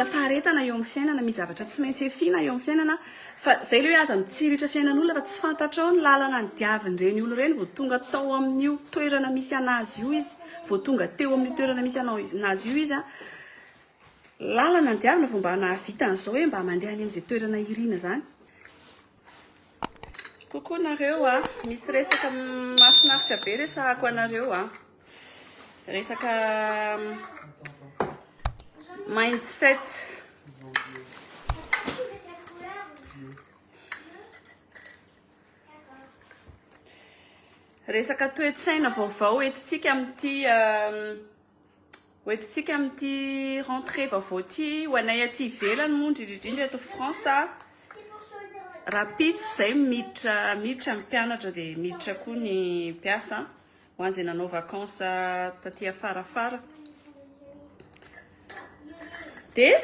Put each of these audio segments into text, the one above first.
mila faharetana eo amin'ny fiainana, misy zavatra tsy maintsy efiana eo amin'ny fiainana fa izay ilay hoe aza mitsiritra fiainan'olona fa tsy fantatrao ny lalana nidiavin'ireny olona ireny vao tonga tao amin'io toerana misy an'azy io izy, vao tonga teo amin'io toerana misy anao an'azy io izy an, lalana nidiavina vao mba nahavita an'izao hoe mba mandeha any amin'izay toerana irina izany. Coucou nareo a, misy resaka mahafinaritra be resahako anareo a. Resaka mindset. Resaka toe-tsaina vaovao entintsika amin'ity hoentintsika amin'ity rentrée vaovao ity ho anay aty ivelany moa indrindra indrindra eto France. Rahampitso izay miditra miditra ny mpianatra dia miditra koa ny mpiasa. Ho an'izay nanao vacances taty afarafara. Dia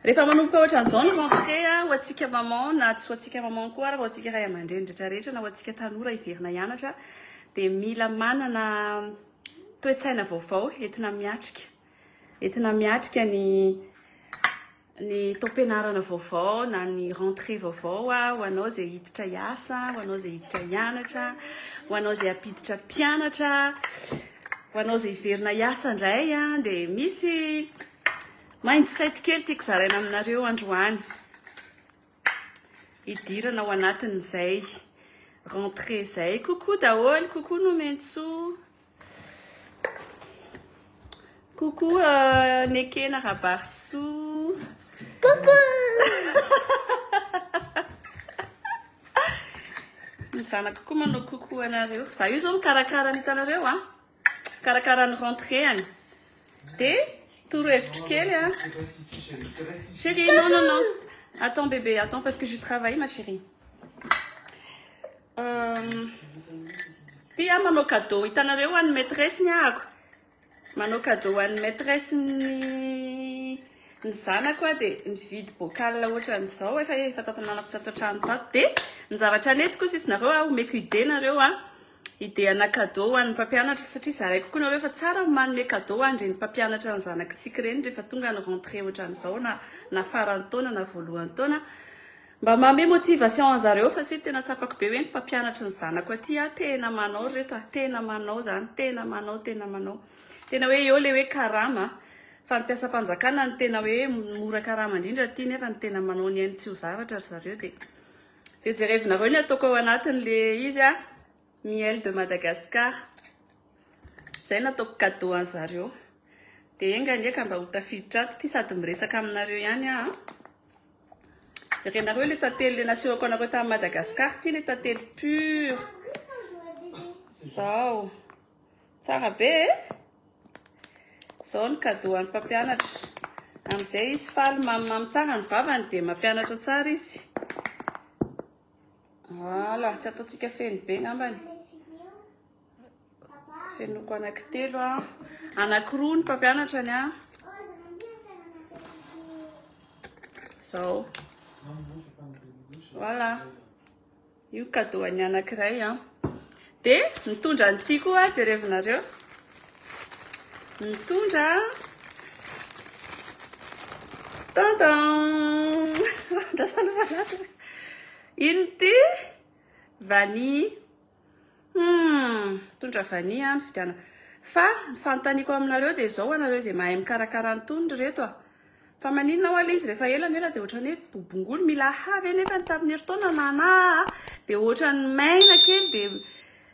rehefa manomboka ohatran'izao ny rentrée ho antsika maman na tsy ho antsika maman koa ary ho antsika ray aman-dreny rehetra rehetra na ho antsika tanora hiverina hianatra dia mila manana toe-tsaina vaovao entina miatrika entina miatrika ny ny taom-pianarana vaovao na ny rentrée vaovao ho anao izay hiditra hiasa, ho anao izay hiditra hianatra, ho anao izay hampiditra mpianatra, ho anao izay hiverina hiasa indray dia misy mindset kely tiako zaraina aminareo androany hidirana ao anatin'izay rentrée izay. Coucou daholo, coucou Nomentsoa. Coucou euh, Nekena Rabarisoa. Coucou. Ny zanako koa manao coucou anareo. Za io zao mikarakara ny hitanareo a. Mikarakara ny rentrée any. Dia torohevitro kely a. Chérie, non non non. Attends bébé, attends parce que je travaille ma chérie. Ty aho manao cadeau, hitanareo ho an'ny maîtresse ny ahako. Manao cadeau ho an'ny maîtresse ny ny zanako aho dia nividy bocal ohatran'izao efa efa tato ananako tato an-trano tato. Dia ny zavatra nentiko sisy nareo aho omeko idée nareo a. Idée ana cadeau ho an'ny mpampianatra satria zaraiko koa nareo fa tsara ny manome cadeau ho an'ireny mpampianatra ny zanakitsika ireny rehefa tonga ny rentrée ohatran'izao na na faran'ny taona na voalohan'ny taona. Mba manome motivation anzareo fa si tena tsapako be hoe ny mpampianatry ny zanako aty ah tena manao ry reto ah tena manao zany tena manao tena manao tena hoe eo le hoe karama fa ny mpiasam-panjakana no tena hoe mora karama indrindra aty nefa ny tena manao ny ainy tsy ho zavatra ry zareo dia dia jerevinareo ny ataoko ao anatin'le izy ah miel de Madagascar zay nataoko cadeau anzareo dia enga anie ka mba ho tafiditra ato ity sady miresaka aminareo ihany aho Jerenareo le tantely le nasehoko anareo tany Madagascar ty le tantely pur. Zao. Tsara be e. Zao ny cadeau an'ny mpampianatra. Amin'izay izy faly mamimamy tsara ny vavany dia mampianatra tsara izy. Voilà, tsy ataontsika feno be ngambany. Fenoko anankitelo a. Anankiroa ny mpampianatra ny ahy. Zao. Voilà. Io cadeau an'ny anankiray a. Dia mitondra an'ity koa jerevinareo. Mitondra Tantan! Andrasana fa latsaka. Ino ity? Vanille. Humm, mitondra vanille aho nividianana. Fa ny fanontaniako aminareo dia izao, anareo izay mahay mikarakara an'itony ry reto a! Fa maninona hoa ilay izy rehefa ela ny ela dia ohatran'ny hoe bobongolo, mila ahy ve nefa ny tamin'ny herintaona nana a! Dia ohatran'ny maina kely dia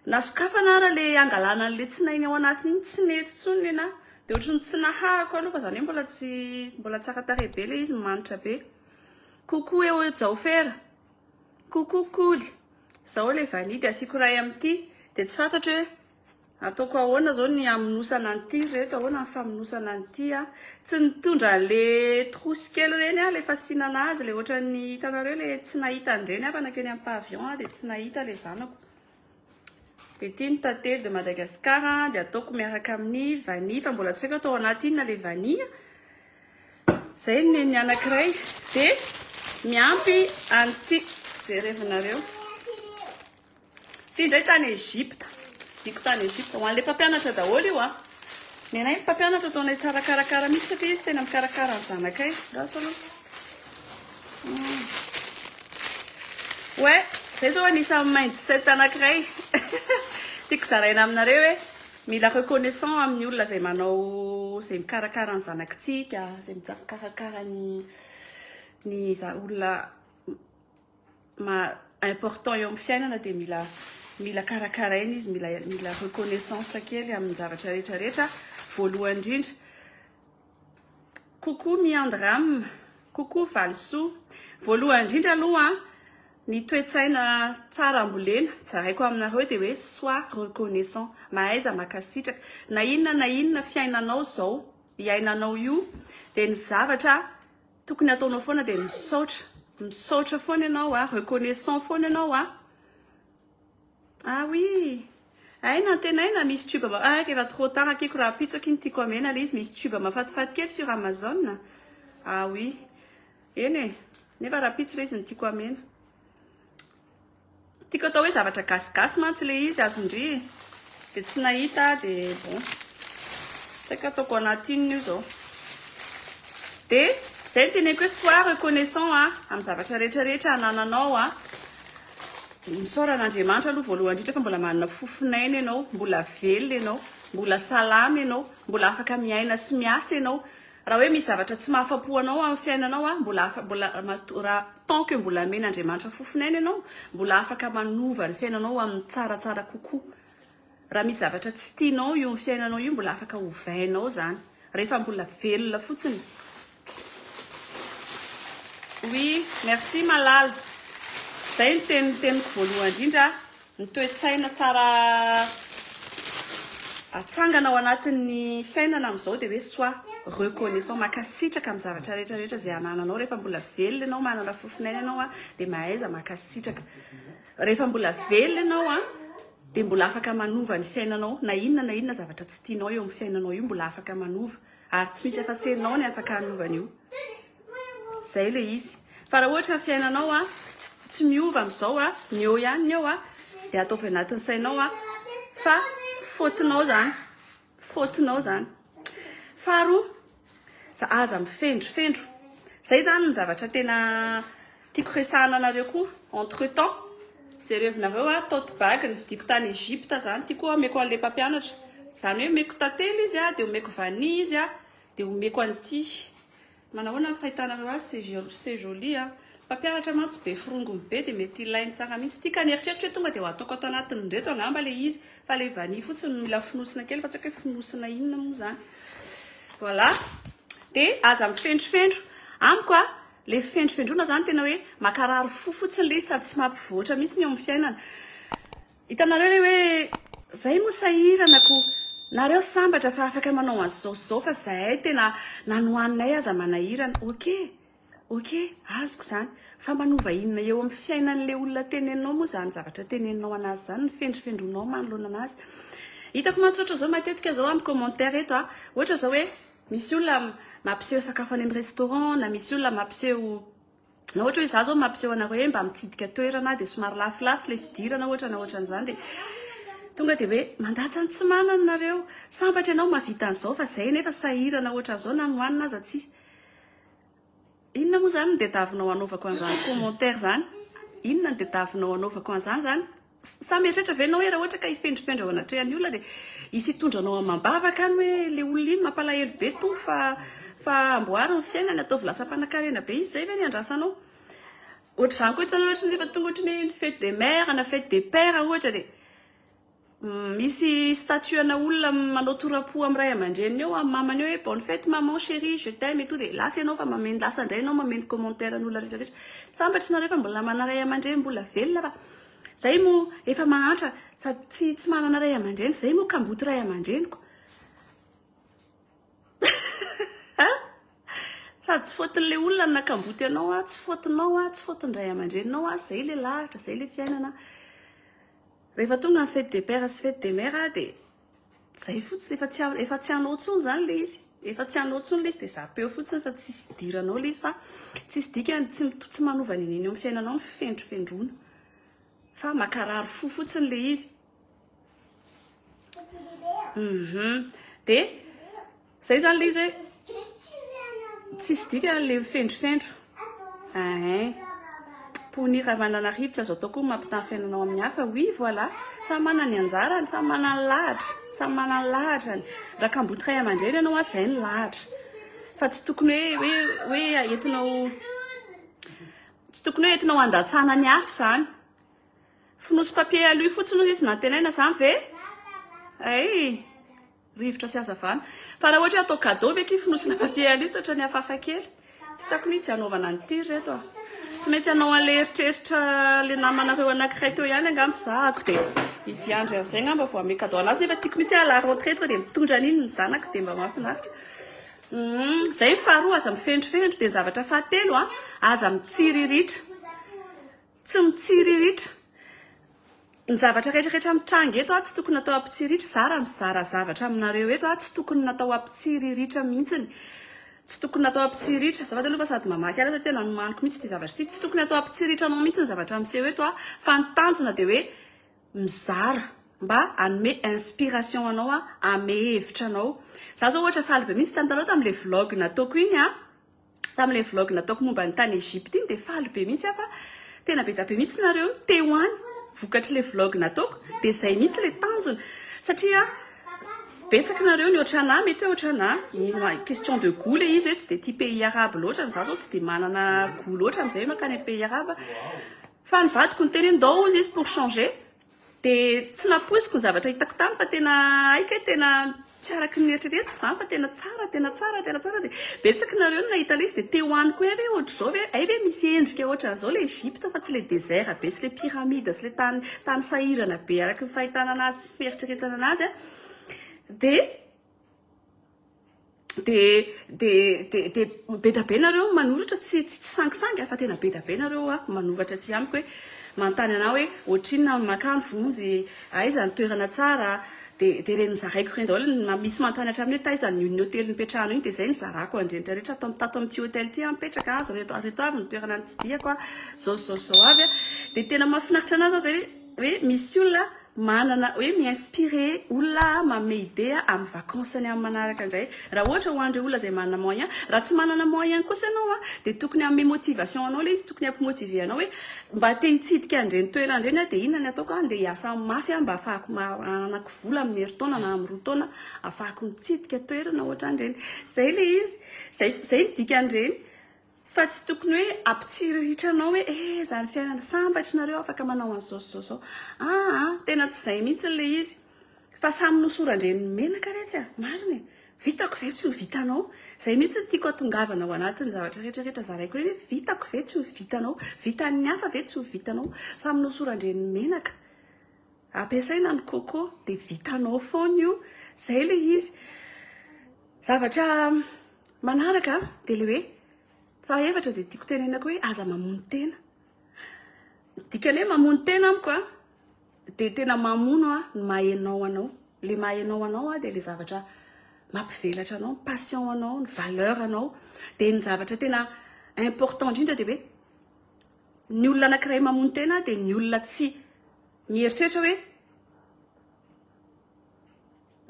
na sokafana ara ilay hangalana an'ilay tsinainy ao anatiny iny tsy nety intsony nenaha. Dia ohatran'ny tsy nahahako aloha fa izany hoe mbola tsy mbola tsara tarehy be ilay izy, manitra be. Coucou eo Jaofera. Coucou Koly. Zao le vanille de asiako iray amin'ity de tsy fantatro hoe ataoko ahoana zao ny hamonosana an'ity ry reto, ahoana ny famonosana an'ity a. Tsy nitondra an'le trousse kely ireny aho, le fasiana anazy, le ohatran'ny hitanareo le tsy nahita an'ireny aho fa nankeny amin'ny pavillon aho de tsy nahita le zanako. De ity ny tantely de Madagascar de ataoko miaraka amin'ny vanille fa mbola tsy haiko atao anaty inona le vanille. Zay ny ny anankiray dia miampy an'ity jerevinareo. Ity indray tany Egypte. Diko tany Egypte. Ho an'ilay mpampianatra daholo io a. Ny anay ny mpampianatra ataonay tsara karakara mihitsy satria izy tena mikarakara ny zanakay. Andraso aloha. Ouais, zay zao anisan'ny mindset anankiray tiako zaraina aminareo hoe mila reconnaissant amin'ny olona izay manao, izay mikarakara ny zanakitsika, izay mikarakara ny ny olona ma important eo amin'ny fiainana dia mila mila karakaraina izy, mila mila reconnaissance kely amin'ny zavatra rehetra rehetra. Voalohany indrindra. Coucou Miandram, coucou Valisoa. Voalohany indrindra aloha ny toe-tsaina tsara ambolena zaraiko aminareo dia hoe sois reconnaissant, mahaiza mankasitraka. Na inona na inona fiainanao izao iainanao io dia ny zavatra tokony ataonao foana dia misaotra, misaotra foana ianao a, reconnaissant foana ianao a. Ah oui! Hay nantenaina misy tube ma ah efa trop tard akiko rahampitso aky ny tiako amena le izy misy tube mahafatifaty kely sur Amazon. Ah oui! Eny e! Nefa rahampitso le izy no tiako amena. Tiako atao hoe zavatra gasigasy mantsy le izy azon-dry dia tsy nahita aho dia bon. Tsy haiko ataoko anaty inona io zao. Dia zay no teneniko hoe sois reconnaissant a amin'ny zavatra rehetra rehetra anananao a. Misaora an'Andriamanitra aloha voalohany indrindra fa mbola manana fofon'aina ianao, mbola velona ianao, mbola salama ianao, mbola afaka miaina sy miasa ianao. Raha hoe misy zavatra tsy mahafa-po anao amin'ny fiainanao a, mbola afa, mbola raha tant que mbola amen'Andriamanitra fofon'aina ianao, mbola afaka manova ny fiainanao amin'ny tsaratsara kokoa. Raha misy zavatra tsy tianao eo amin'ny fiainanao io, mbola afaka ovainao izany. Rehefa mbola velona fotsiny. Oui, merci Malala. Izay no teny teniko voalohany indrindra, ny toe-tsaina tsara atsangana ao anatin'ny fiainana amin'izao dia hoe sois reconnaissant, mankasitraka amin'ny zavatra rehetra rehetra izay anananao. Rehefa mbola velona ianao, manana fofon'aina ianao dia mahaiza mankasitraka. Rehefa mbola velona ianao dia mbola afaka manova ny fiainanao, na inona na inona zavatra tsy tianao eo amin'ny fiainanao io mbola afaka manova. Ary tsy misy afa-tsy enao ny afaka hanova an'io. Zay ilay izy. Fa raha ohatra ny fiainanao a, tsy miova amin'izao a, ny eo ihany ny eo a, dia ataovy anatin'ny sainao a, fa faute-nao zany. Faute-nao zany. Faharoa, aza mifendrofendro. Zay zany ny zavatra tena tiako resahana anareo koa. Entre temps, jerevinareo a, tote bag novidiako tany Egypte zany, tiako omeko an'ilay mpampianatra. Zany hoe omeko tantely izy a, dia omeko vanille izy a, dia omeko an'ity. Manahoana ny fahitanareo azy, c'est joli a. Mpampianatra mantsy be forongony be dia mety ilainy tsara mihitsy ity ka nieritreritra hoe tonga dia ho ataoko ato anatin'ireto angamba ilay izy fa ilay vanille fotsiny no mila fonosina kely fa tsy haiko hoe fonosina inona moa izany. Voilà. Dia aza mifendrofendro. Amiko a, ilay fifendrofendroana izany tena hoe mankarary fo fotsiny ilay izy sady tsy mampivoatra mihitsy ny eo amin'ny fiainana. Hitanareo ilay hoe zay moa sahirana ko, nareo sambatra fa afaka manao an'izao sy izao fa zahay tena na ny hohaninay aza manahirana. Ok, ok, azoko izany. Fa manova inona eo amin'ny fiainan'ilay olona teneninao moa izany zavatra teneninao an'azy izany, ny fendrofendroanao manoloana an'azy. Hitako mantsy ohatra izao matetika izao amin'ny commentaire eto a, ohatra izao hoe misy olona mampiseho sakafo any amin'ny restaurant na misy olona mampiseho Na ohatra hoe izaho izao mampiseho anareo hoe mba mitsidika toerana aho dia somary lafolafo ilay fidirana ohatra na ohatran'izany dia tonga dia hoe mandatsa ny tsy manana nareo, sambatra ianao mahavita an'izao fa izay nefa sahirana ohatran'izao na ny hohanina aza tsisy. Inona moa izany no tadiavinao hanaovako an'izany commentaire izany? Inona no tadiavinao hanaovako an'izany izany? Sa mieritreritra ve ianao hoe raha ohatra ka hifendrofendro eo anatrehan'ny olona dia hisy hitondra anao amam-bavaka any hoe ilay olona iny mampalahelo be Tompo fa fa amboary ny fiainany, ataovy lasa mpanankarena be izy, izay ve ny andrasanao? Ohatr'izany koa hitanao ohatra ny rehefa tonga ohatra ny hoe fête des mères na fête des pères ohatra dia misy statut ana olona manao tora-po amin'ny ray aman-dreniny eo, amin'ny mamany eo hoe bonne fête maman chérie, je t'aime et tout dia lasa ianao fa mameno lasa indray ianao mameno commentaire ny olona rehetra rehetra. Sambatra nareo fa mbola manana ray aman-dreny mbola velona fa Zay moa efa mahantra sady tsy tsy manana ray aman-dreny, zay moa kamboty ray aman-dreniko. Sady tsy faute-n'ilay olona no nakamboty anao a, tsy faute-nao a, tsy faute-n'ny ray aman-dreninao a, zay ilay lahatra, zay ilay fiainana. Rehefa tonga ny fête des pères sy fête des mères dia zay fotsiny, efa tsy efa tsy anao intsony izany ilay izy, efa tsy anao intsony ilay izy dia zapeo fotsiny fa tsisy idiranao ilay izy fa tsisy dikany, tsy tsy manova n'inon'inona eo amin'ny fiainanao ny fendrofendroana. Fa makarary fo fotsiny le izy. Mhm. Dia Zay zany le izy hoe tsisy dikany le mifendrofendro. Ahin. Pony Ramananarivo, tsy azo atao koa ny mampitaha ny fiainanao amin'ny hafa. Oui, voilà. Samy manana ny anjarany, samy manana ny lahatra. Samy manana ny lahatrany. Raha kamboty ray aman-dreny ianao a, zay ny lahatra. Fa tsy tokony hoe hoe hoe entinao tsy tokony hoe entinao handatsana ny hafa izany. Fonosy papier alu fotsiny hoy izy nantenaina izany ve? Ay! Rivotra sy hazavana. Fa raha ohatra hoe atao cadeau ve ky fonosina papier alu tsy ohatran'ny hafahafa kely. Tsy hitako mihitsy hanaovana an'ity ry reto a. Tsy maintsy hanao an'ilay eritreritra ilay namanareo anankiray teo ihany angamba zahako dia hiviandry an'izay angamba vao hanome cadeau an'azy nefa tiako mihitsy à la rentrée tonga dia mitondra an'iny ny zanako dia mba mahafinaritra. Izay ny faharoa aza mifendrofendro dia ny zavatra fahatelo a, aza mitsiriritra. Tsy mitsiriritra. Ny zavatra rehetra rehetra mitranga eto tsy tokony natao hampitsiriritra. Za raha mizara zavatra aminareo eto tsy tokony natao hampitsiriritra mihitsiny. Tsy tokony natao hampitsiriritra. Azafady aloha fa sady mamaky ahy satria tena nomaniko mihitsy ity zavatra ity. Tsy tokony atao hampitsiriritra anao mihitsy ny zavatra miseho eto fa ny tanjona dia hoe mizara mba hanome inspiration anao, hanome hevitra anao. Za zao ohatra faly be mihitsy tamin'ny taloha tamin'ilay vlog nataoko iny. Tamin'ilay vlog nataoko momba ny tany Egypte iny dia faly be mihitsy aho fa tena be dia be mihitsy nareo no te ho any vokatr'ilay vlog nataoko dia izay mihitsy ilay tanjona satria betsaka nareo ny ohatranà mety hoe ohatranà question de goût ilay izy hoe tsy dia tia pays arabe loatra za zao tsy dia manana goût loatra amin'izay hoe mankany amin'ny pays arabe fa ny vadiko niteny hoe ndao hozy izy pour changer Dia tsy nampoiziko ny zavatra hitako tany fa tena hay kay tena tsy araky ny eritreretiko izany fa tena tsara, tena tsara, tena tsara dia betsaka nareo no nahita ilay izy dia te ho any koa hay ve ohatr'izao ve, hay ve misy endrika ohatran'izao ilay Egypte fa tsy ilay désert be sy ilay pyramide sy ilay tany tany sahirana be araky ny fahitana anazy sy fieritreretana anazy an. Dia Dia dia dia dia be dia be nareo manoratra tsy tsy sangisangy fa tena be dia be nareo manoratra aty amiko hoe manontany anah hoe ohatrinona ny makany vonjy, aiza ny toerana tsara, dia dia ireny zaraiko ireny daholo, na misy manontany hatramin'ny hoe taiza ny ny hotely nipetrahanao iny dia izay no zarako an'ireny rehetra rehetra tato tato amin'ity hotely ity aho mipetraka, zao reto reto avy ny toerana nitsidihako, zao sy zao sy zao avy, dia tena mahafinaritra anah zany izay hoe hoe misy olona Manana hoe mi-inspirer olona manome idée amin'ny vacances-ny amin'ny manaraka indray. Raha ohatra ho an'ireo olona izay manana moyen, raha tsy manana moyen kosa ianao dia tokony hanome motivation anao ilay izy, tokony hampi-motiver anao hoe mba te hitsidika an'ireny toerana ireny aho dia inona ny ataoko, andeha hiasa mafy aho mba ahafahako hananako vola amin'ny herintaona na amin'ny 2 taona ahafahako mitsidika toerana ohatran'ireny. Izay ilay izy, izay izay ny dikan'ireny. Fa tsy tokony hoe hampitsiriritra anao hoe eh zany fiainana sambatra nareo afaka manao an'izao sy izao izao. Aa tena tsy izay mihitsy ilay izy. Fa samy nosoran-dreniny menaka retsy a! Marina e! Vitako ve tsy ho vitanao? Izay mihitsy no tiako hatongavana ao anatin'ny zavatra rehetra rehetra zaraiko ireny hoe vitako ve tsy ho vitanao? Vitan'ny hafa ve tsy ho vitanao? Samy nosoran-dreniny menaka. Ampiasaina ny coco dia vitanao foana io. Izay ilay izy. Zavatra Manaraka dia ilay hoe fahaefatra dia tiako tenenina koa hoe aza mamono tena. Ny dikan'ny hoe mamono tena amiko a, dia tena mamono a ny maha enao anao. Ilay maha enao anao a dia ilay zavatra mampivelatra anao, ny passion anao, ny valeur anao. Dia ny zavatra tena important indrindra dia hoe ny olona anankiray mamono tena dia ny olona tsy mieritreritra hoe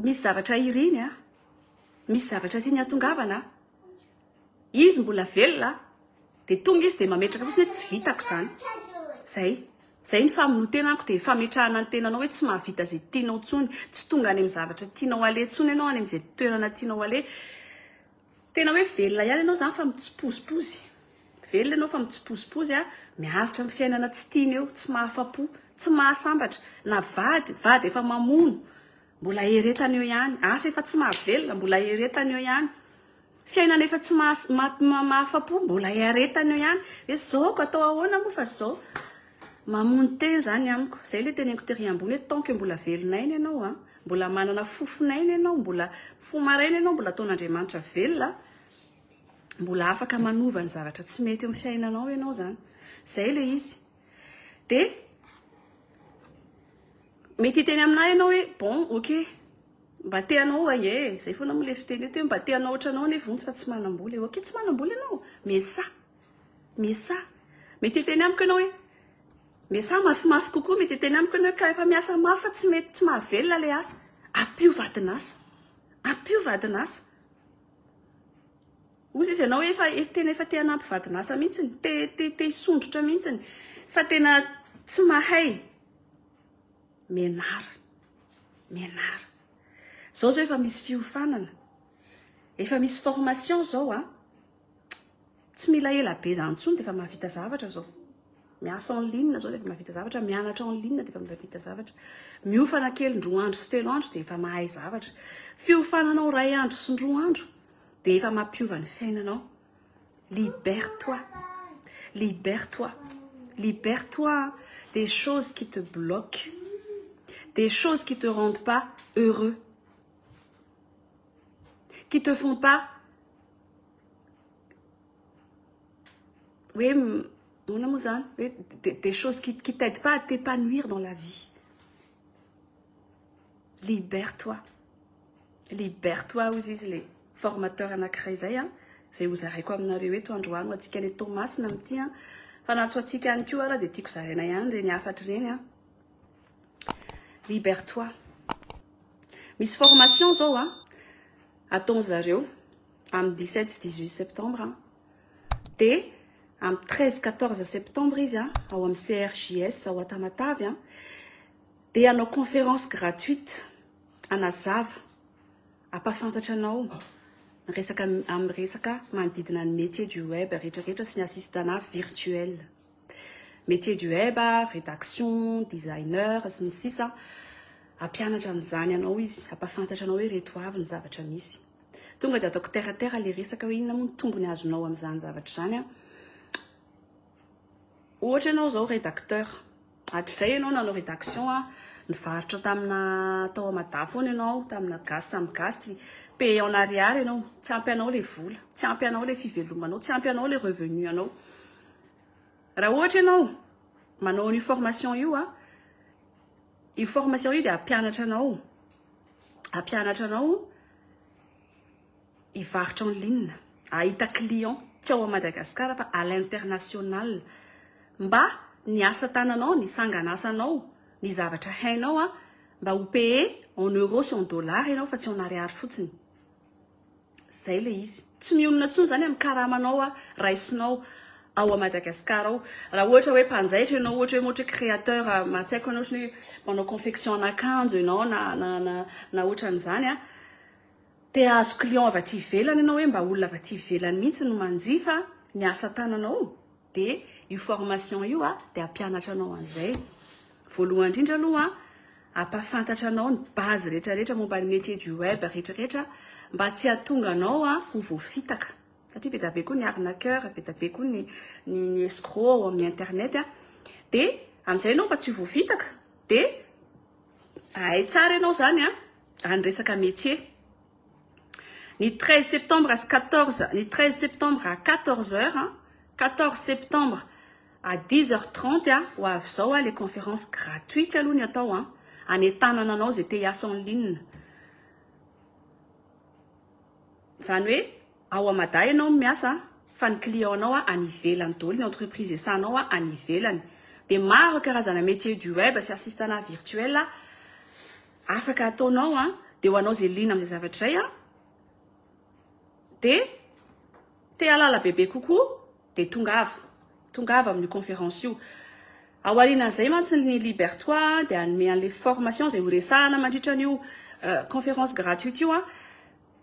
Misy zavatra iriny a. Misy zavatra tiany hatongavana a. Izy mbola velona a. Dia tonga izy dia mametraka fotsiny hoe tsy vitako izany. Zay. Zay ny famonoan-tena amiko dia fametrahana ny tenanao hoe tsy mahavita izay tianao intsony. Tsy tonga any amin'ny zavatra tianao aleha intsony ianao, any amin'izay toerana tianao aleha. Tena hoe velona ihany ianao izany fa mitsipozipozy. Velona ianao fa mitsipozipozy a, miaritra amin'ny fiainana tsy tiana eo, tsy mahafa-po, tsy mahasambatra, na vady, vady efa mamono, mbola eretana eo ihany, asa efa tsy mahavelona, mbola eretana eo ihany, fiainana efa tsy mahafa-po, mbola eretana eo ihany, hoe zao ko atao ahoana moa fa zao. Mamono tena izany amiko. Izay ilay teneniko tery ambony hoe tant que mbola velon'aina ianao a, mbola manana fofon'aina ianao, mbola mifoha maraina ianao, mbola ataon'Andriamanitra velona, mbola afaka manova ny zavatra tsy mety eo amin'ny fiainanao ianao izany. Izay ilay izy. Dia mety hiteny aminà ianao hoe bon, ok, mba te hanao aie, izay foana moa ilay fiteny eto hoe mba te hanao ohatranao anie Vonjy fa tsy manam-bola e. Ok, tsy manam-bola ianao, miesà. Miesà. Mety hiteny amiko ianao hoe, miesà mafimafy kokoa, mety hiteny amiko ianao hoe ka efa miasa mafy fa tsy mety, tsy mahavelona ilay asa. Ampio vadin'asa. Ampio vadin'asa. Hozy izy ianao efa tena efa te hanampy vadin'asa mihitsiny, te te te hisondrotra mihitsiny fa tena tsy mahay. Mianara. Mianara. Zao zao efa misy fiofanana. Efa misy formation zao a. Tsy mila ela be zany intsony dia efa mahavita zavatra zao. Miasa en ligne zao dia efa mahavita zavatra, mianatra en ligne dia efa mahavita zavatra. Miofana kely indroa andro sy telo andro dia efa mahay zavatra. Fiofananao iray andro sy indroa andro dia efa mampiova ny fiainanao. Libère-toi. Libère-toi. Libère-toi des choses qui te bloquent. Des choses qui te rendent pas heureux. Qui te font pas hoe ahoana moa zany hoe des choses qui t'aident pas à t'épanouir dans la vie. Libère-toi. Libère-toi hozy izy le formateur anankiray izay a, izay ho zaraiko aminareo eto androany ho antsika any Toamasina amin'ity a. Fa na tsy ho antsika ihany koa ara dia tiako zaraina ihany ireny hafatra ireny a. Libère-toi. Misy formation zao a, ataon'zareo amin'ny 17 sy 18 septembre a. Dia amin'ny 13 14 septembre izy a, ao amin'ny CRJS ao Tamatave a, dia hanao conférence gratuite hanazava, hampahafantatra anao ny resaka amin'ny resaka manodidina ny métier du web rehetrarehetra sy ny assistanat virtuel. Métier du web, rédaction, designer sy ny sisa. Hampianatra an'izany anao izy, hampahafantatra anao hoe reto avy ny zavatra misy. Tonga dia ataoko terre à terre le resaka hoe inona moa ny tombony azonao amin'izany zavatra izany a. Ohatra ianao zao rédacteur. Hatrizay ianao nanao rédaction a, nivarotra tamina tao Mada foana ianao, tamina gasy samy gasy, payé en ariary ianao, tsy ampy anao le vola, tsy ampy anao le fivelomanao, tsy ampy anao le revenu anao. Raha ohatra ianao manao an'io formation io a, io formation io dia hampianatra anao, hampianatra anao hivarotra en ligne, hahita client tsy ao Madagascar fa à l'international. Mba ny asa tananao, ny sangan'asanao, ny zavatra hainao a, mba ho payé en euro sy en dollar ianao fa tsy en ariary fotsiny. Zay le izy. Tsy mionona intsony zany amin'ny karamanao a, raisinao ao Madagascar ao. Raha ohatra hoe mpanjaitra ianao, ohatra hoe ohatra hoe créateur, tsy haiko ianao, ohatra hoe manao confection an'akanjo ianao na na na na ohatran'izany a. Te hahazo client avy aty ivelany ianao hoe mba olona avy aty ivelany mihitsy no manjifa ny asa tananao, dia io formation io a dia hampianatra anao an'izay. Voalohany indrindra aloha hampahafantatra anao ny base rehetrarehetra momba ny métier du web rehetrarehetra mba tsy hahatonga anao a ho voafitaka. Satria be dia be koa ny arnaqueur, be dia be koa ny ny escroc ao amin'ny internet a. Dia amin'izay ianao mba tsy ho voafitaka, dia hahay tsara ianao zany a any resaka métier. Ny 13 septembre sy 14, ny 13 septembre à 14 heures, 14 septembre à 10 heures 30 a, ho avy zao a les conférences gratuites aloha ny atao a, anentanana anao izay te hiasa en ligne. Izany hoe ao Mada ianao miasa fa ny client anao a any ivelany daholo, ny entreprise iasanao a any ivelany. Dia maro karazana métier du web sy assistanat virtuel afaka ataonao a, dia ho anao izay liana amin'izay zavatra izay a, dia te hahalala bebe kokoa dia tongava, tongava amin'io conférence io. Ao aorianan'izay mantsy ny Libère-toi dia hanome an'ilay formation izay ho resahana mandritra an'io conférence gratuite io a.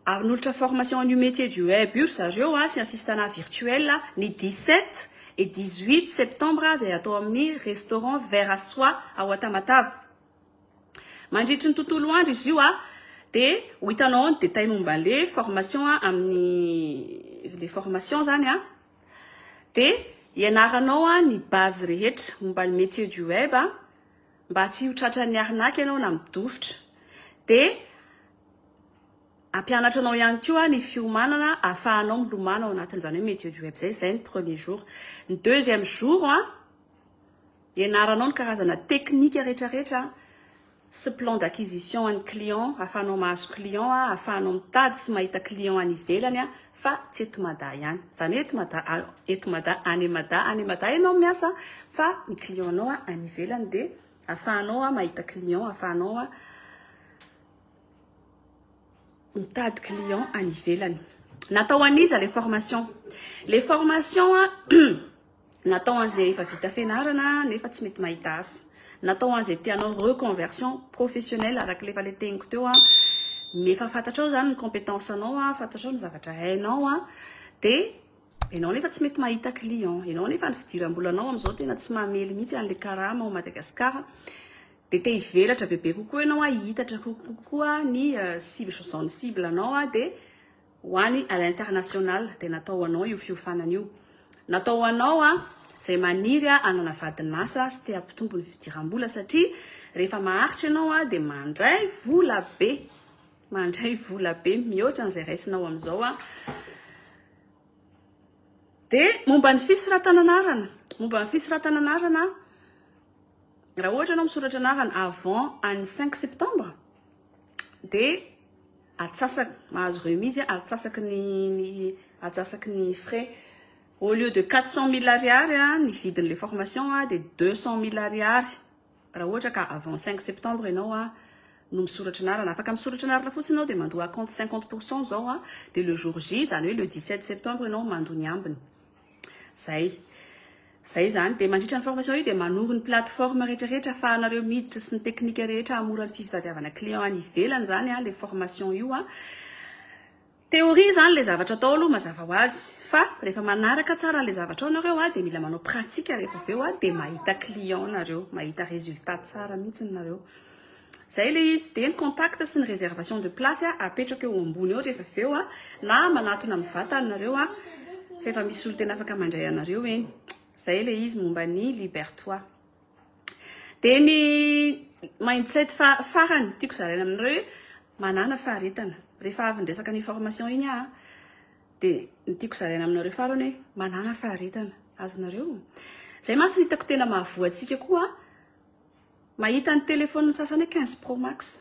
Hanolotra formation an'io métier du web io ry zareo a, sy assistanat virtuel ny 17 et 18 septembre izay atao amin'ny restaurant Verre à Soie ao Tamatave. Mandritry ny tontolo andro izy io a, dia ho hitanao ao ny détail momba an'ilay formation amin'ny le formation zany a. Dia ianaranao a ny base rehetra momba ny métier du web a, mba tsy ho tratran'ny arnaque ianao na midofotra. Dia hampianatra anao ihany koa ny fiomanana ahafahanao milomano ao anatin'izany hoe métier du web zay, zay ny premier jour. Ny deuxième jour a, ianaranao ny karazana teknika rehetrarehetra sy plan d'acquisition an'ny client, ahafahanao mahazo client, ahafahanao mitady sy mahita client any ivelany a, fa tsy eto Mada ihany. Izany hoe eto Mada, eto Mada, any Mada, any Mada ianao miasa fa ny client anao any ivelany dia ahafahanao mahita client, ahafahanao mitady client any ivelany. Natao an'iza le formation? Le formation a natao an'izay efa vita fianarana nefa tsy mety mahita asa. Natao an'izay te hanao reconversion professionnelle araka le efa le teniko teo a. Efa fantatrao zany ny compétence anao a, fantatrao ny zavatra hainao a, dia ianao nefa tsy mety mahita client. Ianao nefa ny fidiram-bolanao amin'izao tena tsy mamely mihitsy an'le karama ao Madagasikara. Dia te hivelatra bebe kokoa ianao a, hihitatra kokoa ny cible, zone cible anao a, dia ho any à l'international, dia natao ho anao io fiofanana io. Natao ho anao a, izay maniry a hanana vadin'asa sy te hampitombo ny fidiram-bola satria rehefa maharitra ianao a dia mandray vola be, mandray vola be mihoatra an'izay raisinao amin'izao a. Dia momba ny fisoratana anarana, momba ny fisoratana anarana, raha ohatra ianao misoratra anarana avant an'ny 5 septembre dia atsasaky, mahazo remise atsasaky ny atsasaky ny frais. Au lieu de 400 000 ariary a ny vidin'le formation a, dia 200 000 ariary raha ohatra ka avant 5 septembre ianao a no misoratra anarana. Afaka misoratra anarana fotsiny ianao dia mandoa acompte 50 % zao a, dia le jour J, zany hoe le 17 septembre, ianao mandoa ny ambiny. Zay zany. Dia mandritra ny formation io dia manoro ny plateforme rehetrarehetra ahafahanareo miditra sy ny teknika rehetra hamora ny fitadiavana client any ivelany zany a le formation io a. Théorie zany le zavatra atao aloha, mazava ho azy, fa rehefa manaraka tsara le zavatra ao nareo a, dia mila manao pratique rehefa avy eo a, dia mahita client nareo, mahita résultat tsara mihitsy nareo. Zay le izy. Dia ny contact sy ny réservation de place a apetraka eo ambony eo rehefa avy eo a, na manatona mivantana nareo a, fa efa misy olo tena afaka mandray anareo eny. Zay le izy momba ny Libère Toi. Dia ny mindset farany tiako zaraina aminareo hoe manana faharetana. Rehefa avy niresaka ny formation iny aho, dia ny tiako zaraina aminareo farany hoe manana faharetana, azonareo. Zay mantsy ny hitako tena mahavoa antsika koa. Mahita ny téléphone sasany hoe 15 Pro Max,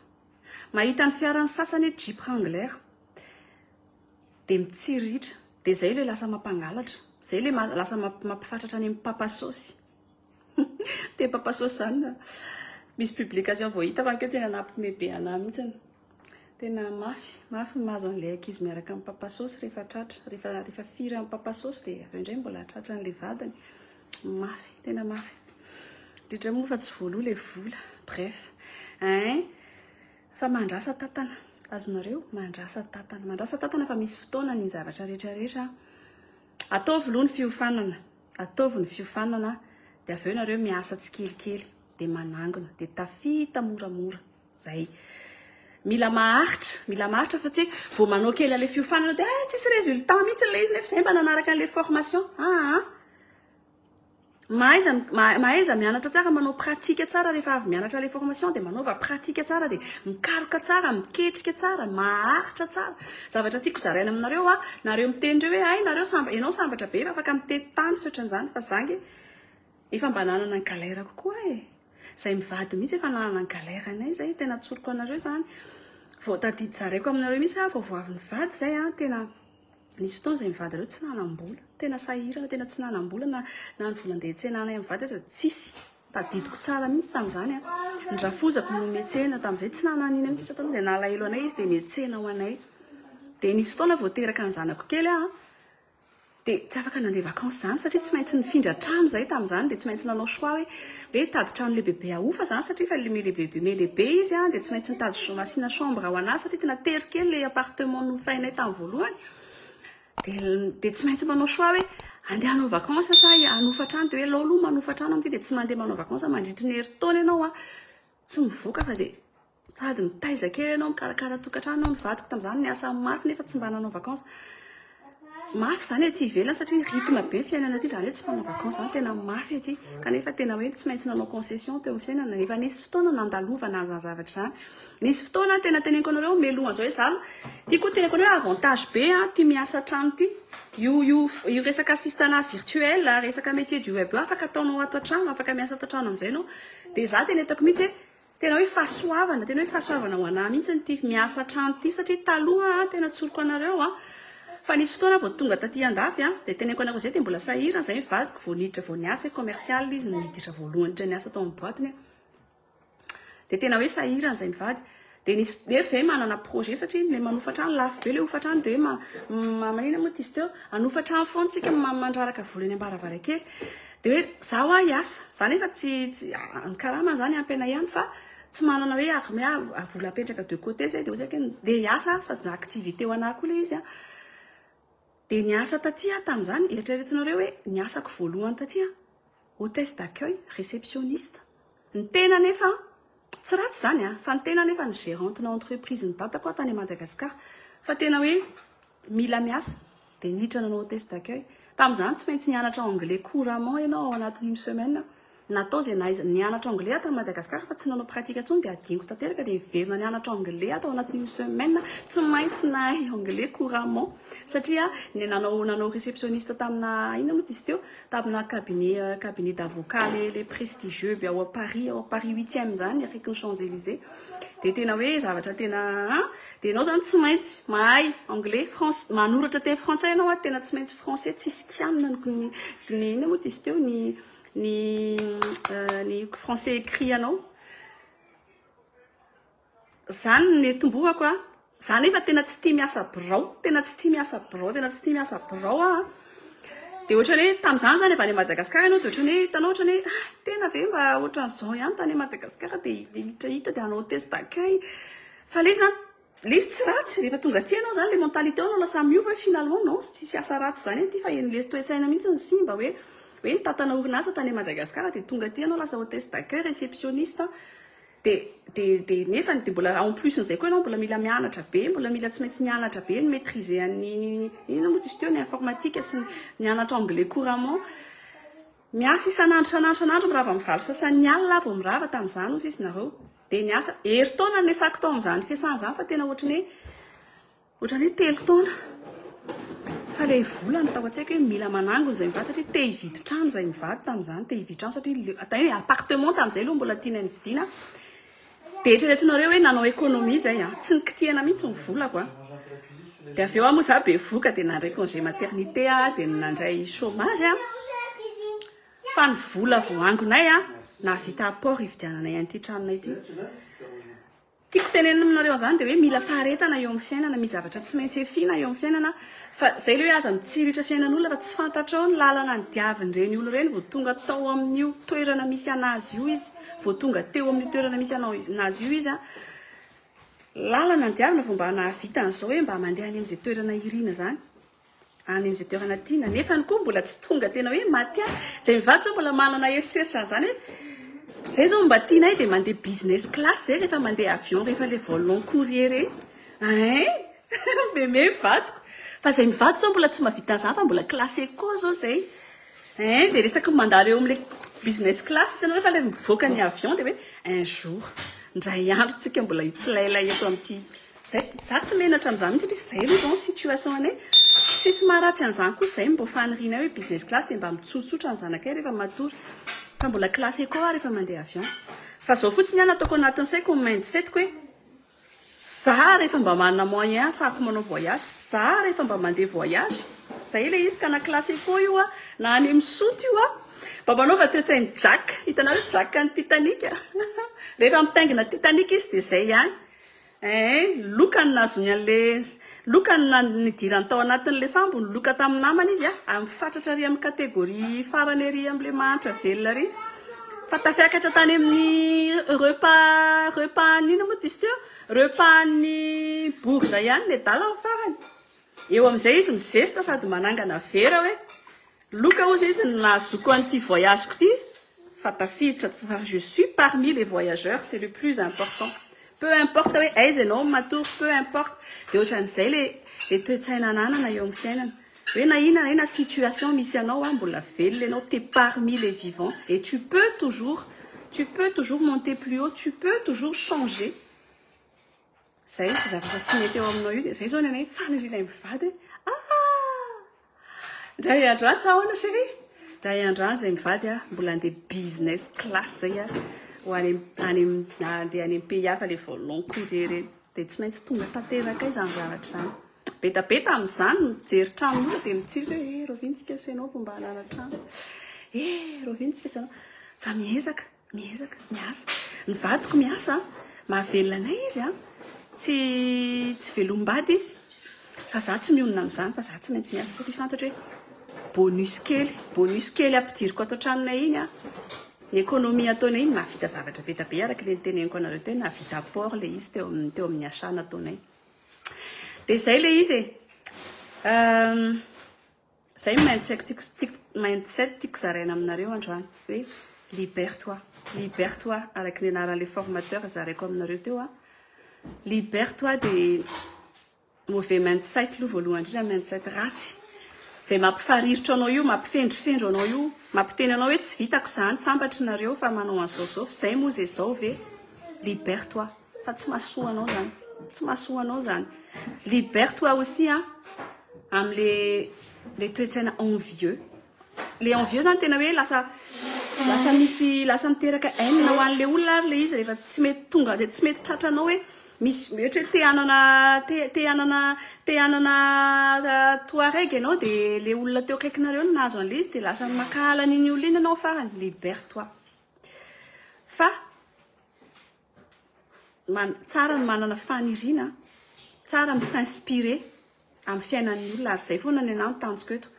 mahita ny fiarany sasany hoe Jeep Wrangler, dia mitsiriritra. Dia zay le lasa mampangalatra, zay le lasa mampifatratra any amin'ny papasosy. Te papasosy zany misy publication vao hita fa nkeo tena nampime be anahy mihitsiny. Tena mafy mafy ny mahazo an'ilay ankizy miaraka amin'ny papasosy rehefa tratra, rehefa firy amin'ny papasosy, dia avy eo indray mbola tratra an'ilay vadiny. Mafy, tena mafy indrindra moa fa tsy voaloha le vola. Bref hein, fa mandrasa tatana, azonareo, mandrasa tatana, mandrasa tatana, fa misy fotoana ny zavatra rehetrarehetra. Ataovy aloha ny fiofanana, ataovy ny fiofanana, dia avy eo nareo miasa tsikelikely, dia manangona, dia tafita moramora. Zay mila maharitra, mila maharitra, fa tsy hoe vao manao kely ale fiofanana dia ah, tsisy résultat mihitsy le izy, nefa zay mba nanaraka an'le formation. Ah, mahaiza, mahaiza mianatra tsara, manao pratique tsara. Rehefa avy mianatra le formation dia manaova pratique tsara, dia mikaroka tsara, miketrika tsara, maharitra tsara. Zavatra tiako zaraina aminareo a, nareo miteny reo hoe ay nareo samba, ianao sambatra be fa afaka mitety tany sy ohatran'izany, fa zangy efa mba nanana ny galère kokoa e. Zay mivady mihitsy efa nanana ny galère anay zay, tena tsoriko anareo zany. Vao tadidy zaraiko aminareo mihitsy a, vao avy nivady zay a, tena nisy fotoana zay mivady reo tsy nanam-bola, tena sahirana, tena tsy nanam-bola, na ny vola andeha tsenanay mivady aza tsisy. Tadidiko tsara mihitsy tamin'izany a, ny rafozako no niantsena tamin'izay, tsy nananina mihitsy tao, dia nalahelo anay izy dia niantsena ho anay. Dia nisy fotoana vao teraka ny zanako kely aho, dia tsy afaka nandeha vacances zany satria tsy maintsy nifindra trano zay tamin'izany, dia tsy maintsy nanao choix hoe tady trano lehibebe ahofa zany satria efa melehibe melehibe izy a, dia tsy maintsy nitady asiana chambre ao anazy satria tena tery kely le appartement nofainay tamin'ny voalohany. Dia tsy maintsy manao choix hoe andeha hanao vacances sa hanofa trano, dia hoe aleo aloha manofa trano amin'ity, dia tsy mandeha manao vacances mandritry ny herintaona ianao a, tsy mivoaka, fa dia sady mitaiza kely ianao, mikarakara tokantrano ianao. Ny vadiko tamin'izany niasa mafy nefa tsy mba nanao vacances. Mafy zany aty ivelany satria rythme be fiainana aty, zany hoe tsy manao vacances zany tena mafy aty, kanefa tena hoe tsy maintsy nanao concession teo amin'ny fiainana. Nefa nisy fotoana nandalovana an'izany zavatra izany. Nisy fotoana tena teneniko anareo melohan'izao hoe za ty koa teneniko anareo avantage be a ty miasa trano ty io resaka assistanat virtuel, resaka métier du web io, afaka ataonao ato an-trano, afaka miasa ato an-trano amin'izay anao. Dia za tena hitako mihitsy hoe tena hoe fahasoavana, tena hoe fahasoavana ho anahy mihitsy ty miasa trano ty, satria taloha tena tsoriko anareo a, fa nisy fotoana vao tonga taty andafy a, dia teneniko anareo zay, dia mbola sahirana zay mivadiko vao niditra, vao niasa commercial izy, niditra voalohany niditra niasa tao amin'ny boîte-ny, dia tena hoe sahirana zay mivady. Dia nisy nefa izay manana projet satria ilay manofa trano lafo be ilay hofa-trano dia hoe ma manina moa izy teo hanofa trano foana tsika mandraraka vola eny am-baravarankely. Dia hoe za hoa hiasa, za nefa tsy tsy ny karamany izany ampy anay ihany fa tsy manana hoe armé vola apetraka de côté zay dia hoe saika ndeha hiasa sady activité ho anah koa ilay izy an. Dia niasa taty aho tamin'izany, eritreretinareo hoe ny asako voalohany taty an, hôtesse d'accueil, réceptionniste. Ny tena nefa tsy ratsy izany an, fa ny tena nefa ny gérante-na entreprise ny dadako aho tany Madagascar. Fa tena hoe mila miasa dia niditra nanao hôtesse d'accueil. Tamin'izany tsy maintsy nianatra anglais couramment ianao ao anatin'ny une semaine. Natao izay naha nianatra anglais aho tany Madagascar fa tsy nanao pratique intsony dia adinoko tanteraka dia niverina nianatra anglais aho tao anatin'ny une semaine. Tsy maintsy nahay anglais couramment satria ny nanao nanao réceptionniste tamina inona moa izy teo tamina cabinet cabinet d'avocat le le prestigieux be ao Paris ao Paris huitième izany akaikin'ny Champs Élysées. Dia tena hoe zavatra tena an dia ianao izany tsy maintsy mahay anglais france manoratra teny frantsay ianao an tena tsy maintsy français tsisy kianina ny ny inona moa izy teo ny ny ny français écrit anao. Zany ny tombohako a. Za nefa tena tsy tia miasa birao, tena tsy tia miasa birao, tena tsy tia miasa birao aho. Dia ohatran'ny hoe tamin'izany zany avy any Madagasikara ianao dia ohatran'ny hoe hitanao ohatran'ny hoe ah, tena ve mba ohatran'izao ihany tany Madagasikara dia hitrahitra dia hanao hôtesse d'accueil. Fa ilay izy zany, ilay izy tsy ratsy, rehefa tonga aty ianao zany ilay mentalité anao lasa miova hoe finalement non, tsisy asa ratsy izany aty fa ilay toe-tsaina mihitsy no simba hoe hoe nitantana orinasa tany Madagasikara dia tonga aty ianao lasa hôtesse d'accueil, réceptionniste. Dia dia dia nefa dia mbola en plus n'izay koa ianao mbola mila mianatra be, mbola mila tsy maintsy mianatra be ny maitriser an'ny inona moa izy teo ny informatique sy ny mianatra anglais couramment. Miasa isan'andro isan'andro isan'andro mirava amin'ny valo sasany alina aho vao mirava tamin'izany hozy izy nareo. Dia niasa herintaona no niasako tao amin'izany fiasana izany fa tena ohatran'ny hoe Ohatran'ny hoe telo taona. Fa ilay vola no tao an-tsaiko hoe mila manangona izay mivady satria te hividy trano izay mivady tamin'izany, te hividy trano satria atao hoe appartement tamin'izay aloha mbola tianay nividiana. Dia eritreretinareo hoe nanao économie izay an, tsy nikitihana mihitsy ny volako an. Dia avy eo aho moa izaho bevohoka dia nandray congé maternité aho dia nandray chômage an. Fa ny vola voaangonay an, nahavita apport hividiananay an'ity tranonay ity. Tiako tenenina aminareo an'izany dia hoe mila faharetana eo amin'ny fiainana, misy zavatra tsy maintsy efiana eo amin'ny fiainana fa izay ilay hoe aza mitsiritra fiainan'olona fa tsy fantatrao ny lalana nidiavin'ireny olona ireny vao tonga tao amin'io toerana misy an'azy io izy, vao tonga teo amin'io toerana misy anao an'azy io izy an, lalana nidiavina vao mba nahavita an'izao hoe mba mandeha any amin'izay toerana irina izany. any amin'izay toerana tiana, nefany koa mbola tsy tonga tena hoe maty ahy. Izay mivady izao mbola manana eritreritra an'izany hoe izay izao mba tianay dia mandeha business class izay rehefa mandeha avion, rehefa ilay vol long courrier ireny. Hein! Meme ny vadiko. Fa izay mivady izao mbola tsy mahavita an'izany fa mbola classe eco izao izay. Hein! Dia resaky ny mandalo eo amin'ilay business class ianao rehefa ilay mivoaka ny avion dia hoe un jour, indray andro tsika mbola hitsilailay eto amin'ity Zay, za tsy menatra amin'izany mihitsy satria zay aloha izao ny situation anay. Tsisy maharatsy an'izany koa zay mbo fanirianay hoe business class dia mba mitsotsotra ny zanakay rehefa matory. Fa mbola classe eco aho rehefa mandeha avion. Fa zao fotsiny ihany ataoko anatin'ny saiko ny mindset-ko hoe za rehefa mba manana moyen ahafahako manao voyage, za rehefa mba mandeha voyage, zay ilay izy ka na classe eco io a, na any amin'ny soute io a, mba manaova toe-tsain'i Jack, hitanareo Jack an'ny Titanic? Rehefa mitaingina Titanic izy dia zay ihany. Eeh, loka no nahazoany an'le, loka no nidirany tao anatin'le sambo, niloka tamin'ny namany izy a, mifatratra ary amin'ny catégorie farany ary amin'le mahantra velona ary. Fa tafiakatra tany amin'ny repas, repas an'ny inona moa diso teo? Repas an'ny bourge ihany ny adala ny farany. Eo amin'izay izy mizesta sady manangana vera hoe, loka hozy izy no nahazoako an'ity voyage-ko ity. Fa tafiditra fa je suis parmi les voyageurs, c'est le plus important. Peu importe hoe aiza ianao matory, peu importe. Dia ohatran'izay le le toe-tsaina ananana eo amin'ny fiainana. Hoe na inona na inona situation misy anao an, mbola velona ianao, t'es parmi les vivants et tu peux toujours, tu peux toujours monter plus haut, tu peux toujours changer. Zay zavatra tsy mety eo aminao io dia zay zao ny anay fanirianay mivady hoe ah! Ndray andro any sa ahoana chérie? Ndray andro any zay mivady ah, mbola andeha business class zay ah, ho any any andeha any amin'ny pays hafa le vol long courrier ireny. Dia tsy maintsy tonga tanteraka izany zavatra izany. Be da be tamin'izany mijery tranon'olona dia mitsiritra hoe eh rahoviana tsika sy ianao vao mba hanana trano. Eh rahoviana tsika sy ianao. Fa miezaka. Miezaka, miasa. Ny vadiko miasa, mahavelona anay izy an. Tsy tsy velom-bady izy fa za tsy mionona amin'izany fa za tsy maintsy miasa satria fantatro hoe bonus kely, bonus kely ampidiriko ato an-tranonay iny an, ny économie ataonay iny mahavita zavatra be dia be araka ilay noteneniko anareo teo hoe nahavita apport ilay izy teo amin'ny teo amin'ny achat nataonay. Dia izay ilay izy e. Izay ny mindset tiako tiako mindset tiako zaraina aminareo androany hoe libère toi, libère toi araka ny anaran'ilay formateur zaraiko aminareo teo an. Libère toi dia mauvais mindset aloha voalohany indrindra mindset ratsy izay mampifariritra anao io, mampifendrofendro anao io, mampiteny anao hoe tsy vitako izany, sambatry nareo fa manao an'izao izao fa izay moa izay izao ve? Libère toi. Fa tsy mahasoa anao zany. Tsy mahasoa anao zany. Libère toi aussi an, amle le toe-tsaina envieux. Le envieux zany tena hoe lasa lasa misy lasa miteraka haine ho an'le olona ary le izy rehefa tsy mety tonga de tsy mety tratranao hoe misy ohatra hoe te hanana te te hanana te hanana Touareg ianao de le olona teo akaikinareo no nahazo an'le izy de lasa mankahala an'iny olona iny ianao farany. Libère toi. Fa Tsara ny manana faniriana, tsara mi-s'inspirer amin'ny fiainan'ny olona ary izay foana ny anah ny tanjoko eto,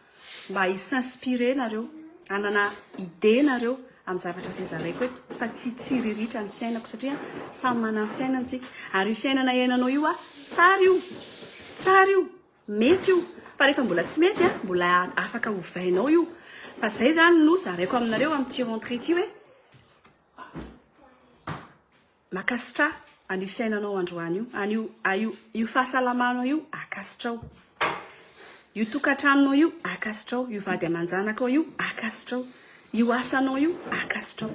mba hi-s'inspirer nareo, hanana idée nareo amin'ny zavatra izay zaraiko eto fa tsy hitsiriritra ny fiainako satria samy manana ny fiainany tsika ary io fiainana iainanao io tsara io, tsara io, mety io fa rehefa mbola tsy mety mbola afaka ovainao io fa izay izany no zaraiko aminareo amin'ity rentrée ity hoe Makasitraha an'io fiainanao androany io, an'io io io fahasalamanao io akasitrao. Io tokantranonao io akasitrao, io vady aman-janakao io akasitrao, io asanao io akasitrao.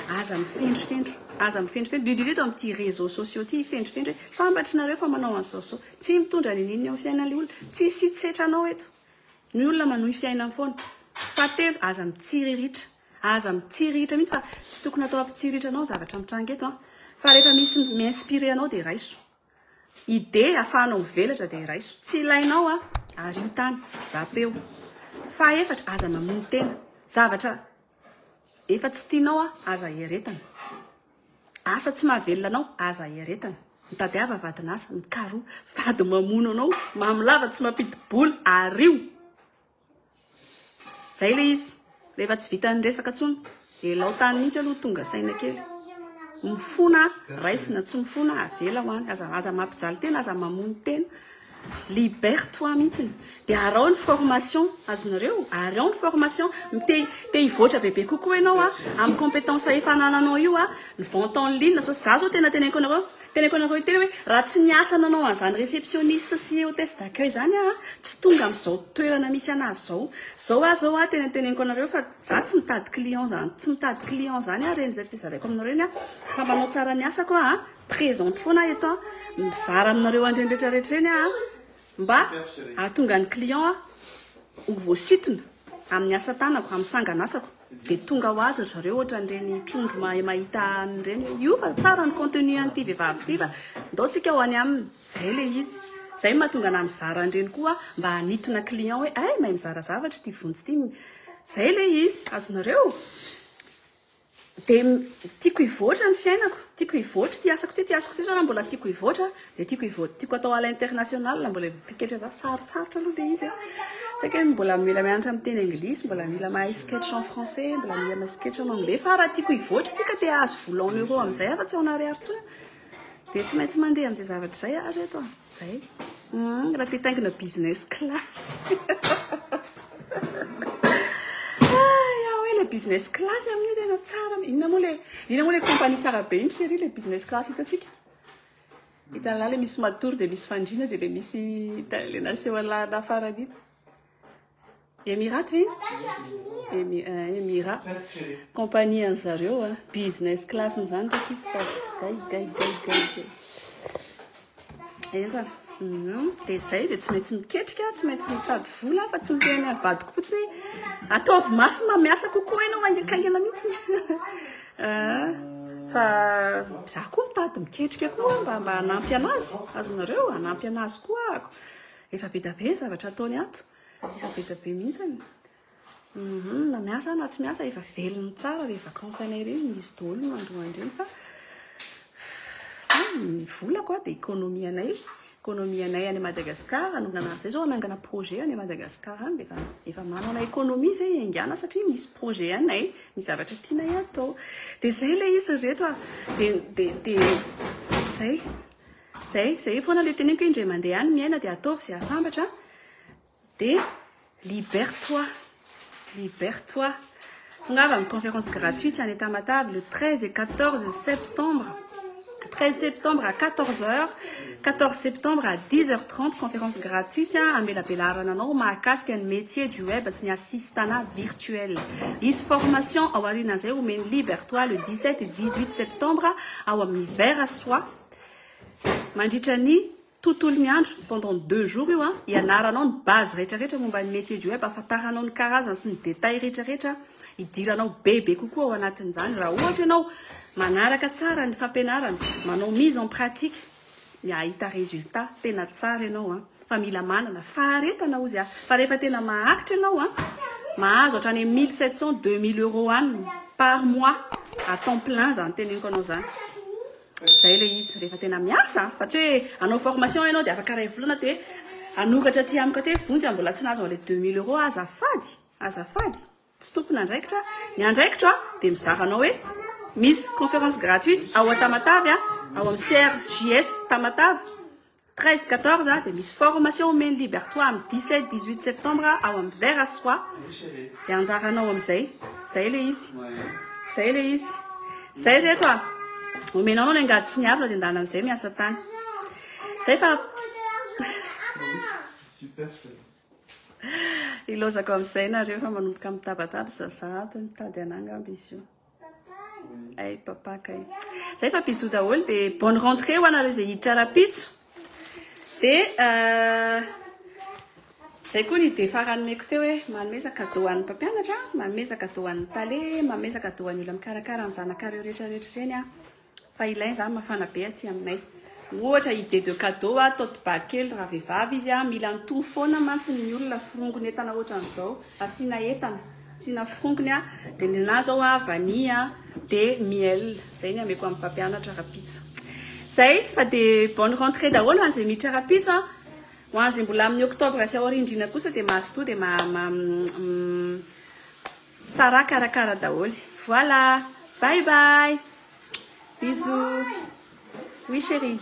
Aza mifendrofendro, aza mifendrofendro, indrindra eto amin'ity réseaux sociaux ity hifendrofendro hoe sambatry nareo fa manao an'izao sy izao. Tsy mitondra n'inon'inona eo amin'ny fiainan'ilay olona, tsisy hitsetra anao eto. Ny olona manohy fiainany foana. Fahatelo, aza mitsiriritra. Aza mitsiriritra mihitsy fa tsy tokony atao hampitsiriritra anao ny zavatra mitranga eto an. Fa rehefa misy mi-inspirer anao dia raiso. Idée ahafahanao mivelatra dia raiso. Tsy ilainao an, ario tany, zapeo. Fahaefatra, aza mamono tena. Zavatra efa tsy tianao an, aza ieretana. Asa tsy mahavelona anao, aza ieretana. Mitadiava vadin'asa, mikaroha. Vady mamono anao, mamy lava tsy mampidi-bola, ario. Zay le izy. Rehefa tsy vitan'ny resaka tsony, elao tany mihitsy aloha tonga saina kely. Mifona raisina, tsy mifona avela ho any. Aza aza mampijaly tena, aza mamono tena. Libère toi mihitsiny. Dia araho ny formation azonareo, araho ny formation. Te te hivoatra bebe kokoa ianao a, amin'ny compétence efa anananao io a, ny vente en ligne zao, za zao tena teneniko anareo, teneniko anareo tena hoe raha tsy niasa nanao an'izany réceptionniste sy hôtesse d'accueil zany aho a, tsy tonga amin'izao toerana misy anazy zao. Zao aho zao a, tena teneniko anareo fa za tsy mitady client zany, tsy mitady client zany aho reny zavatra zaraiko aminareo reny a, fa manao tsara ny asako aho a. Présente foana aho eto an, mizara aminareo an'ireny rehetra rehetra ireny aho mba hahatonga ny client ho voasintona amin'ny asa tanako, amin'ny sangan'asako. Dia tonga ho azy ry zareo ohatran'ireny trondro mahay mahita an'ireny hoe io fa tsara ny contenu an'ity vehivavy ity fa ndao tsika ho any aminy. Izay ilay izy. Izay no mahatonga anah mizara an'ireny koa mba hanintona client hoe hay mahay mizara zavatra ity vonjy ity. Izay ilay izy. Azonareo? Dia tiako hivoatra ny fiainako, tiako hivoatra ity asako ity, ity asako ity zao raha mbola tiako hivoatra dia tiako hivoatra, tiako atao à l'international, mbola hiketrika za, sarotsarotra aloha ilay izy e, tsy haiko hoe mbola mila mianatra miteny anglisy, mbola mila mahay sketch en français, mbola mila mahay sketch en anglais, fa raha tiako hivoatra ity ka te hahazo vola en euro amin'izay aho fa tsy en ariary intsony dia tsy maintsy mandeha amin'izay zavatra izay aho ry reto a, izay, raha te hitaingina business class. Hay hoe le business class amin'io tena tsara. Inona moa le inona moa le compagnie tsara be iny chérie le business class hitantsika? Hitan'lah le misy matory dia misy fandriana dia le misy le naseho an'lah na farany iny. Emirats ve iny? Emi, eh, Emira. Compagnie an'zareo a. Business class n'izany ndraiky izy fa gay gay gay gay gay. Henjana. Dia izay, dia tsy maintsy miketrika, tsy maintsy mitady vola fa tsy miteny an'ny vadiko fotsiny hoe ataovy mafy mba miasa kokoa ianao haingankaingana mihitsy. Ah, fa za koa mitady miketrika koa mba mba hanampy anazy, azonareo, hanampy anazy koa ahako. Efa be dia be ny zavatra ataony ato, efa be dia be mihitsy. Na miasa na tsy miasa efa velona tsara re vacances anay ireny, misy daholo no mandoa an'ireny fa fa ny volako a, dia économie anay, économie anay any Madagascar, hanongana, zay zao hanangana projet any Madagascar any, dia efa, efa manana économie zay hiaingàna satria misy projet anay, misy zavatra tianay atao. Dia zay ilay izy ry reto a, dia, dia, dia zay, zay, zay foana ilay teneniko hoe indray mandeha any miaina dia ataovy izay hahasambatra, Dia libère-toi, libère-toi. Tongava amin'ny conférence gratuite any Tamatave le 13 et 14 septembre. 13 septembre à 14h, 14 septembre à 10h30, conférence gratuite amelabelarana anao mahakasika ny métier du web sy ny assistanat virtuel. Hisy formation ao aorianan'izay omen'ny Libère-toi le 17 et 18 septembre ao amin'ny Verre à Soie mandritra ny Tontolo ny andro, pendant deux jours io an, hianaranao ny base rehetra rehetra momba ny métier du web, ahafantaranao ny karazany sy ny détails rehetra rehetra, hidiranao bebe kokoa ao anatin'izany. Raha ohatra ianao manaraka tsara ny fampianarana, manao mise en pratique, hahita résultat tena tsara ianao an. Fa mila manana faharetana hozy aho. Fa rehefa tena maharitra ianao an, mahazo hatrany amin'ny 1700, 2000 euros any par mois à temps plein izany teneniko anao izany. Zay ilay izy, rehefa tena miasa fa tsy hoe hanao formation ianao dia afaka iray volana dia hanoratra aty amiko aty hoe Vonjy mbola tsy nahazo an'ilay 2000 euros azafady, azafady, tsy tompon'andraikitra aho. Ny andraikitro dia mizara anao hoe misy conférence gratuite ao Tamatave, ao amin'ny CRJS Tamatave, 13, 14 dia misy formation omen'i Libertois amin'ny 17, 18 septembre ao amin'ny Verre à Soie. Dia anjaranao amin'izay. Izay ilay izy. Izay ilay izy. Izay ry reto a. Omenao anao ny angady sy ny harona dia ndana amin'izay miasa tany. Izay fa Ilaozako amin'izay nareo fa manomboka mitabataba zaza ato mitady anah angamba izy io. Ay papa kay. Zay fa bisous daholo dia bonne rentrée ho anareo izay hiditra rahampitso. Dia euh, zay koa ny idée farany nomeko teo hoe manomeza cadeau an'ny mpampianatra, manomeza cadeau an'ny tale, manomeza cadeau an'ny olona mikarakara ny zanakareo rehetra rehetra ireny an. Fa ilaina izany mafana be aty aminay. Ohatra idée de cadeau a, tote bag kely raha vehivavy izy a, mila an'itony foana mantsy ny olona forongony entana ohatran'izao, asiana entana, asiana forongony a, dia ny anah zao a vanille a, dia miel, zay ny ameko amin'ny mpampianatra rapitso. Zay fa dia bonne rentrée daholo ho an'izay miditra rapitso a, ho an'izay mbola amin'ny octobre sy aoriandriana kosa dia mazotoa dia ma, ma, tsara karakara daholo. Voilà, bye bye. Bisous. Oui chérie.